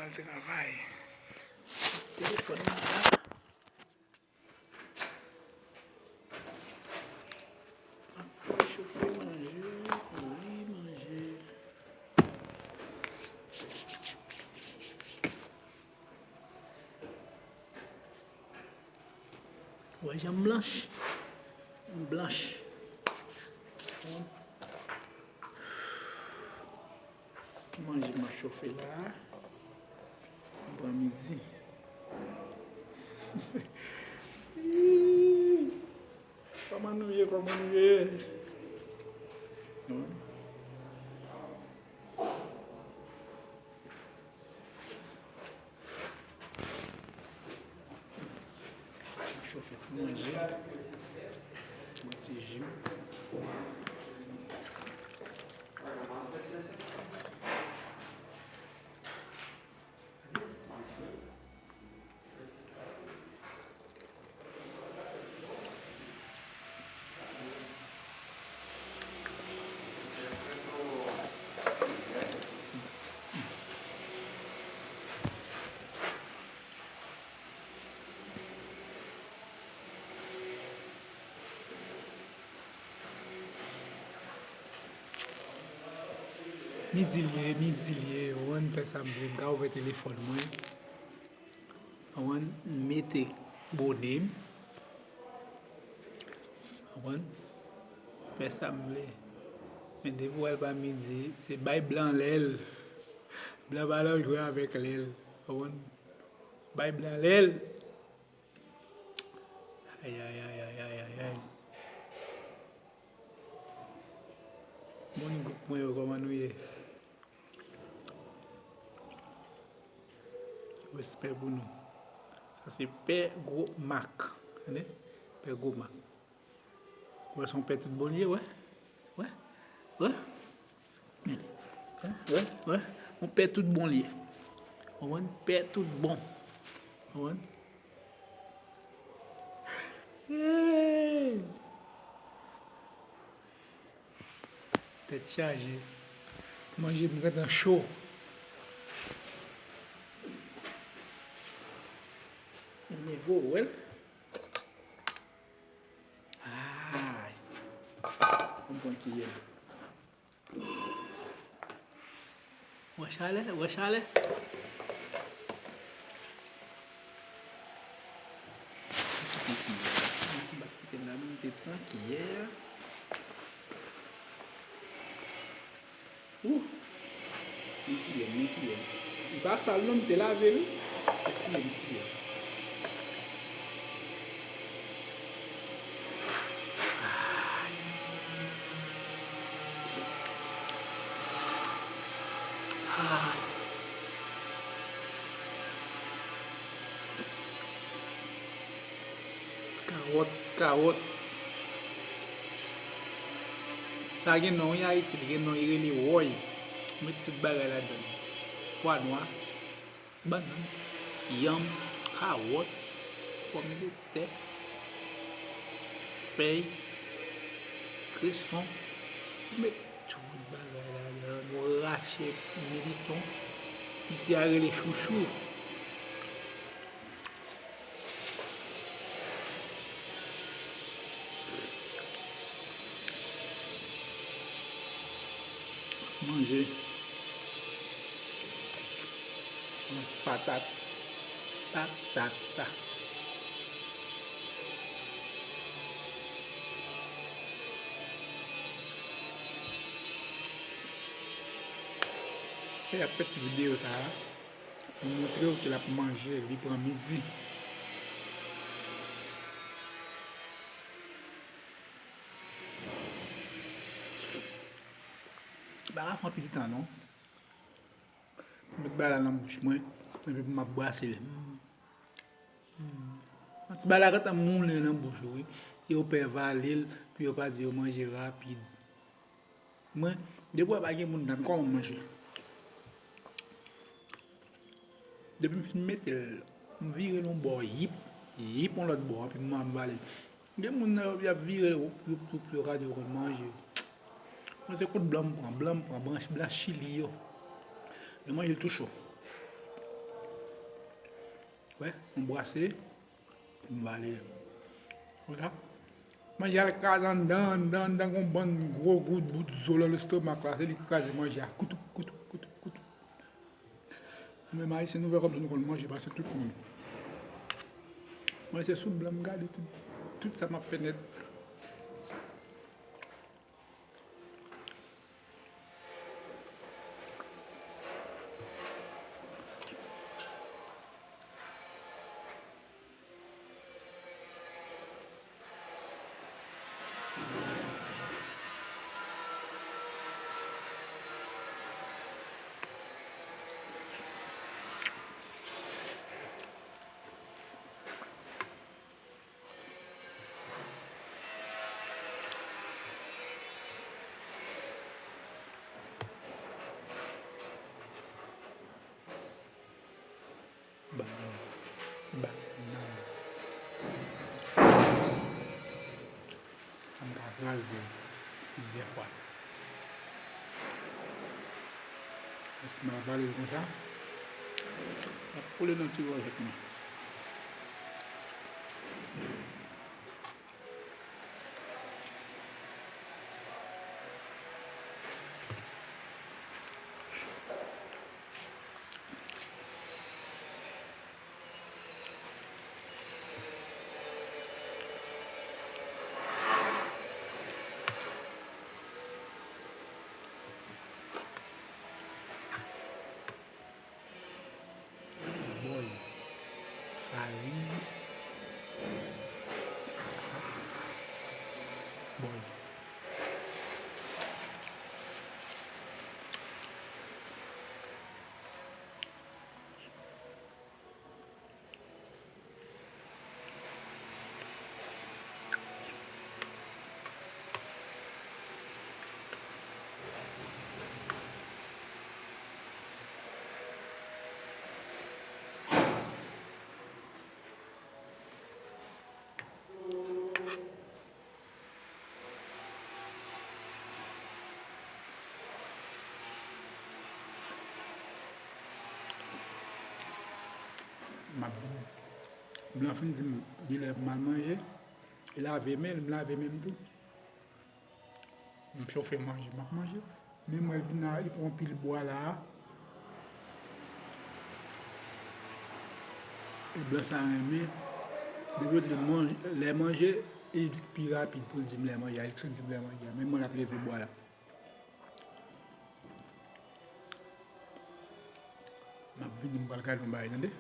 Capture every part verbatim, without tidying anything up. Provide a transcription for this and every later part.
Travay. Telefòn nan la. Ap prechofe manje, pouri manje. Wè jan m blanch? M blanch. Ti manje m ap chofe la a. M pran midi. Kòman nou ye? Kòman nou ye? Wi. Chofe ti manje. Bwè ti ji. Midi l ye, midi l ye, ou konprann, m fè sa m vle, m ka ouvè telefòn mwen, ou konprann, m mete bone m, ou konprann, m fè sa m vle. Men depi w wè l pa midi, se bay blan lè l. Blan pa nan jwe avèk lè l, ou konprann, bay blan lè l. Ay, ay, ay, ay, ay, ay, ay. Moun gwoup mwen yo, kòman nou ye? Respè pou nou. Sa se Pè Gwo Mak. Tande? Pè Gwo Mak. Wè, se yon pè tout bon li ye, wè. Wè. Wè. Wè, wè, wè. Yon pè tout bon li ye. Ou konprann? Pè tout bon. Ou konprann? Hey! Tèt chaje. Manje m gentan cho. Nivo, wè l. Ay. Ann pran kiyè. Wè chalè, wè chalè. Mwen te pran kiyè a. Ouh! Men kiyè, men kiyè. Li pa sal non, m te lave l wi. M siye, m siye. Ay. Ay. Ti kawòt, ti kawòt. Sa gen non wi Ayiti, li gen non, li rele wòy. Met tout bagay ladan l. Pwa nwa, bannann, yanm, kawòt, pòmdetè, fèy, kreson. Met tout bagay ladan l. Nou rache militon. Isi a rele chouchou. Manje. Yon patat. Patata. Fè ap fè ti videyo sa a. Pou montre w ke l ap manje, li pran midi. Bagay sa anpil tan non. Met bagay la nan bouch mwen, epi pou m ap brase l. Mm. Mm. Ti bagay la gentan moulen nan bouch ou, wi. E yo pè vale l, pou yo pa di yo manje rapid. Mwen, depi w wè pa gen moun la, m kòman m manje? Depi m fin mete l, m vire l yon bò, yip, yip yon lòt bò, epi m ap vale l. Gen moun nan yo, y ap vire l, youp, youp, youp, yo ka di yo konn manje. Mwen, se kout blan m pran, blan m pran, blan, blan chili yo. Yo manje l tou cho. Wè, yon bwase, m vale. Konsa. Manje al kraze anndan, anndan, anndan, gon bann gwo gout bout zo nan lestomak la, se li k kraze manje a. Koutou, koutou, koutou, koutou. Nou menm Ayisyen, nou fè kòmsi nou konn manje pase tout moun. Mwen se sou blan m gade tout, tout sa m ap fè nèt. Bannann. Bannann. Sa m ka vale plizyè fwa. Paske m ap vale l konsa, l ap kole nan ti gòjèt mwen. Sa se bòy, farin, bòy. M ap vin. Blan fin di m li lè pou m al manje. Li lave men l, m lave men m tou. M chofe manje, m ap manje. Men m wè l vin la, li pran pil bwa la. E blan sa renmen. Depi yo di l manje, lè manje, li pi rapid pou l di m lè manje a, li tou di m lè manje a. Men mwen l ap leve bwa la. M ap vini, m pral gade yon bagay, tande.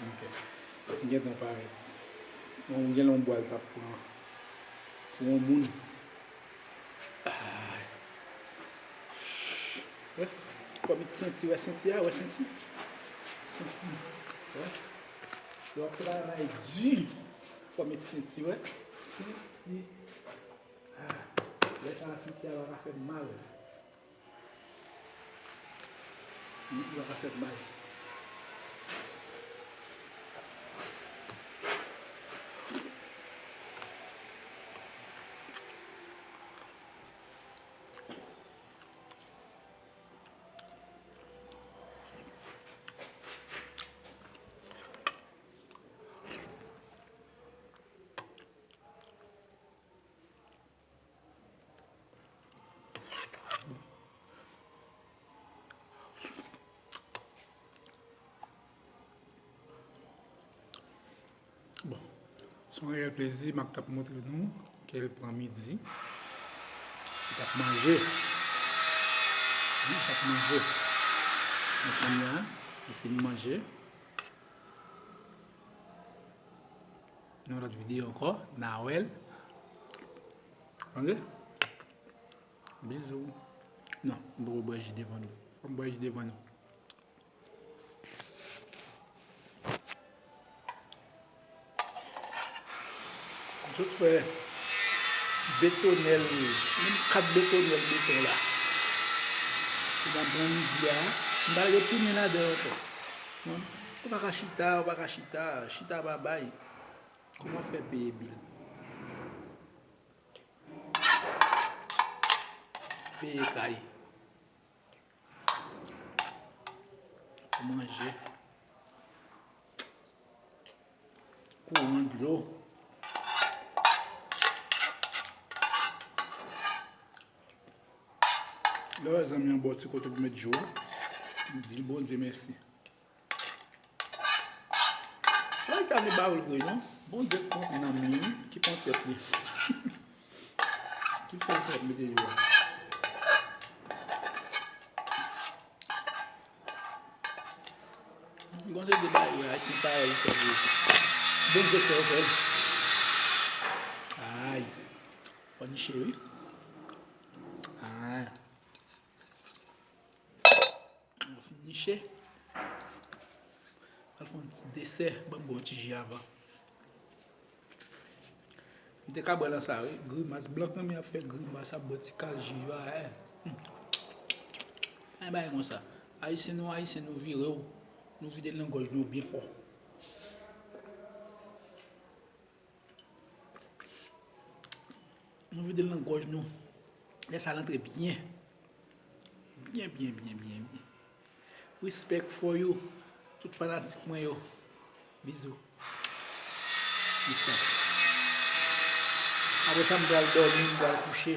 Ok. Li gentan parèt. Bon, ou gen lè yon bwa l t ap pran pou yon moun. Ay. Wè, fò met senti, wè senti a, wè senti. Senti. Wè. Lè w ap travay di, fò met senti, wè. Senti. Ah, lè sa a, senti a pa ka fè m mal. Li pa ka fè m mal. Bon, se yon reyèl plezi, Marc t ap montre nou ke l pran midi. Li t ap manje. Wi, li t ap manje. Men kounye a, li fin manje. Nan lòt videyo ankò, n a wè l. Tande? Bizou. Non, m poko bwè ji devan nou. Fò m bwè ji devan nou. Tout fè betonèl, menm kat betonèl beton la. Ou va pran midi a, m pa retounen ladan ankò. Non, ou pa ka chita, ou pa ka chita, chita pa bay. Kòman fè peye bil? Peye kay. Manje. Kouran, dlo. Lè w wè zanmi an ba w ti kote pou met je w, di l Bondye mèsi. Sa li ta vle ba w l vre non. Bondye k pran nanm li wi, ki pran tèt li. Ki fè l fè mete je a. Gon se de bagay wi, Ayisyen parèy, fè vre. Bondye k fè w fè l. Ay. Fò niche wi. Ay. Mwen fin niche. Al fè yon ti desè, ban m bwè yon ti ji avan. M te ka bwè nan sa wi. Grimas, blan kanmi ap fè grimas, ap bwè ti kal ji yo a, eh. Hmm. Ay, bagay konsa. Ayisyen nou, Ayisyen nou vire w. Nou vide l nan gòj nou byen fò. Nou vide l nan gòj nou. Lè sa l antre byen. Byen, byen, byen, byen, byen. Respect for you. Tout fanatik mwen yo. Bizou. Respect. Apre sa, m pral dòmi, m pral kouche.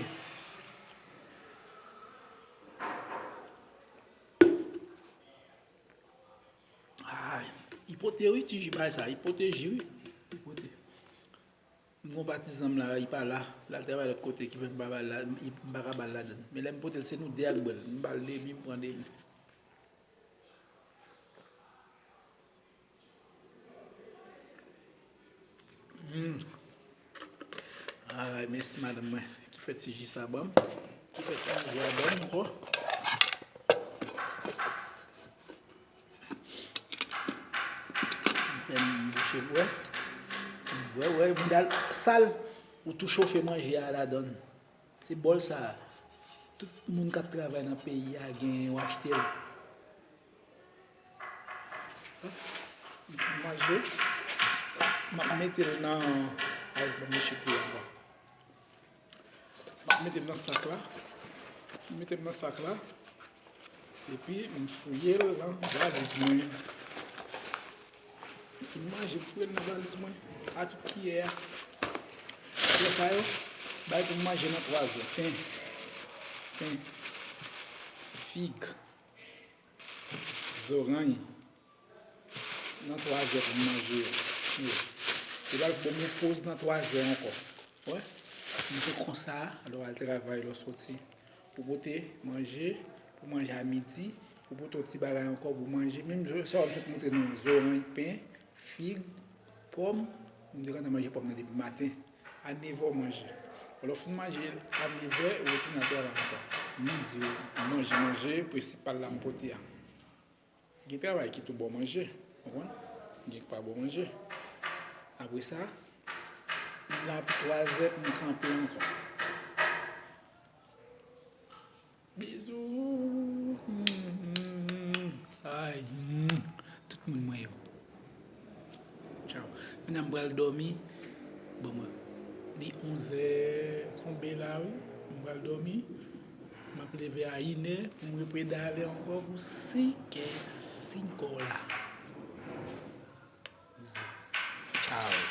Ah, li pote wi, ti ji bagay sa, li pote ji wi. Li pote. M gon patizan m la, li pa la. L al travay lòt kote, ki fè m pa ba l la, m pa ka ba l ladann. Men lè m pote l, se nou de ak bwè l. M ba l demi, m pran demi. Hmm. Ay, mèsi madanm mwen ki fè ti ji sa ban m, ki fè ti manje a ban m ankò. M fè m bouche bwè. M bwè, wè, mouda l sal, ou tou chofe manje a ladann. Se bòl sa a. Tout moun k ap travay nan peyi a genyen, w achte l. M fin manje. M ap mete l nan, ay, ban m mouche pou ankò. M ap mete l nan sak la. M mete l nan sak la. Epi, m fouye l nan valiz mwen. M fin manje, m fouye l nan valiz mwen. A tout kiyè a. Lè sa yo, bay pou m manje nan twazè. Pen. Pen. Fig. Zoranj. Nan twazè pou m manje yo. Yo. Yo pral ban m yon poz nan twazè ankò. Wè. M se konsa, lè w al travay, lè w soti. Ou pote manje, pou manje a midi, ou pote yon ti bagay ankò pou manje. Menm jan sa w sot montre nou an, zoranj, pen, fig, pòm. M te kontan manje pòm nan depi maten. A nevè w manje. Lè w fin manje a nevè, ou retounen al travay ankò. Midi, ou manje manje prensipal la m pote a. Gen travay ki tou ba w manje, konprann? Gen ki pa ba w manje. Apre sa, m la pou twazè pou m kanpe ankò. Bizou. Ay, tout moun mwen yo. Tchaw. Kounya m pral dòmi. Bon, mwen, li onzè konbe la, wi. M pral dòmi. M ap leve a inè pou m repredale ankò pou senkè, senkè la. Tchaw.